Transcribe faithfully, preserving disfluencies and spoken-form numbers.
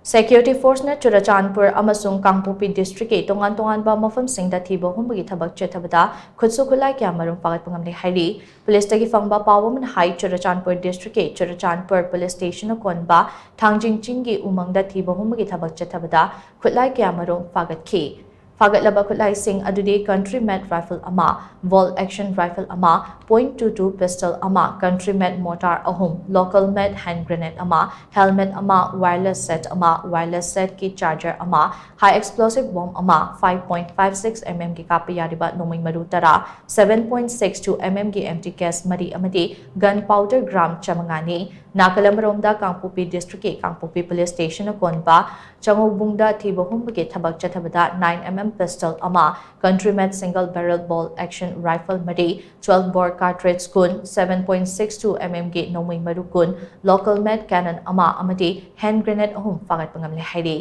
Security force ꯅ ꯆꯨꯔꯆꯥꯟꯄꯨꯔ ꯑꯃꯁꯨꯡ ꯀꯥꯡꯄꯣꯛꯄꯤ district ꯀꯤ ꯇꯣꯉꯥꯟ ꯇꯣꯉꯥꯟꯕ ꯃꯐꯝꯁꯤꯡꯗ ꯊꯤꯕ ꯍꯨꯝꯕꯒꯤ ꯊꯕꯛ ꯆꯠꯊꯕꯗ ꯈꯨꯠꯁꯨ ꯈꯨꯠꯂꯥꯏ ꯀꯌꯥ ꯃꯔꯨꯝ ꯐꯥꯒꯠꯄ ꯉꯝꯂꯦ ꯍꯥꯏꯔꯤ꯫ Police ꯇꯒꯤ ꯐꯪꯕ ꯄꯥꯎ ꯑꯃꯅ ꯍꯥꯏ, ꯆꯨꯔꯆꯥꯟꯄꯨꯔ district ꯀꯤ ꯆꯨꯔꯆꯥꯟꯄꯨꯔ police station ꯅ ꯀꯣꯟꯕ ꯊꯥꯡꯖꯤꯡ ꯆꯤꯡꯒꯤ ꯎꯃꯪꯗ ꯊꯤꯕ ꯍꯨꯝꯕꯒꯤ ꯊꯕꯛ ꯆꯠꯊꯕꯗ ꯈꯨꯠꯂꯥꯏ ꯀꯌꯥ ꯃꯔꯨꯝ ꯐꯥꯒꯠꯈꯤ꯫ ꯐꯥꯒꯠꯂꯕ ꯈꯨꯠꯂꯥꯏꯁꯤꯡ ꯑꯗꯨꯗꯤ country made rifle ꯑꯃ, bolt action rifle ꯑꯃ, point two two pistol ꯑꯃ, country made mortar ꯑꯍꯨꯝ, local made hand grenade ꯑꯃ, helmet ꯑꯃ, wireless set ꯑꯃ, wireless set ꯀꯤ charger ꯑꯃ, high explosive bomb ꯑꯃ, five point five six mm ꯒꯤ ꯀꯥꯞꯄ ꯌꯥꯔꯤꯕ ꯅꯣꯡꯃꯩ ꯃꯔꯨ ꯇꯔꯥ, seven point six two mm ꯒꯤ empty case ꯃꯔꯤ ꯑꯃꯗꯤ gun powder gram ꯆꯥꯃꯉꯥꯅꯤ꯫ ꯅꯥꯀꯜ ꯑꯃꯔꯣꯝꯗ ꯀꯥꯡꯄꯣꯛꯄꯤ district ꯀꯤ ꯀꯥꯡꯄꯣꯛꯄꯤ police station ꯅ ꯀꯣꯟꯕ ꯆꯉꯧꯕꯨꯡꯗ ꯊꯤꯕ ꯍꯨꯝꯕꯒꯤ ꯊꯕꯛ ꯆꯠꯊꯕꯗ nine mm pistol ꯑꯃ, country made single barrel bolt action rifle ꯃꯔꯤ, twelve bore cartridge ꯀꯨꯟ, seven point six two mm ꯒꯤ ꯅꯣꯡꯃꯩ ꯃꯔꯨ ꯀꯨꯟ, local made cannon ꯑꯃ ꯑꯃꯗꯤ hand grenade ꯑꯍꯨꯝ ꯐꯥꯒꯠꯄ ꯉꯝꯂꯦ ꯍꯥꯏꯔꯤ꯫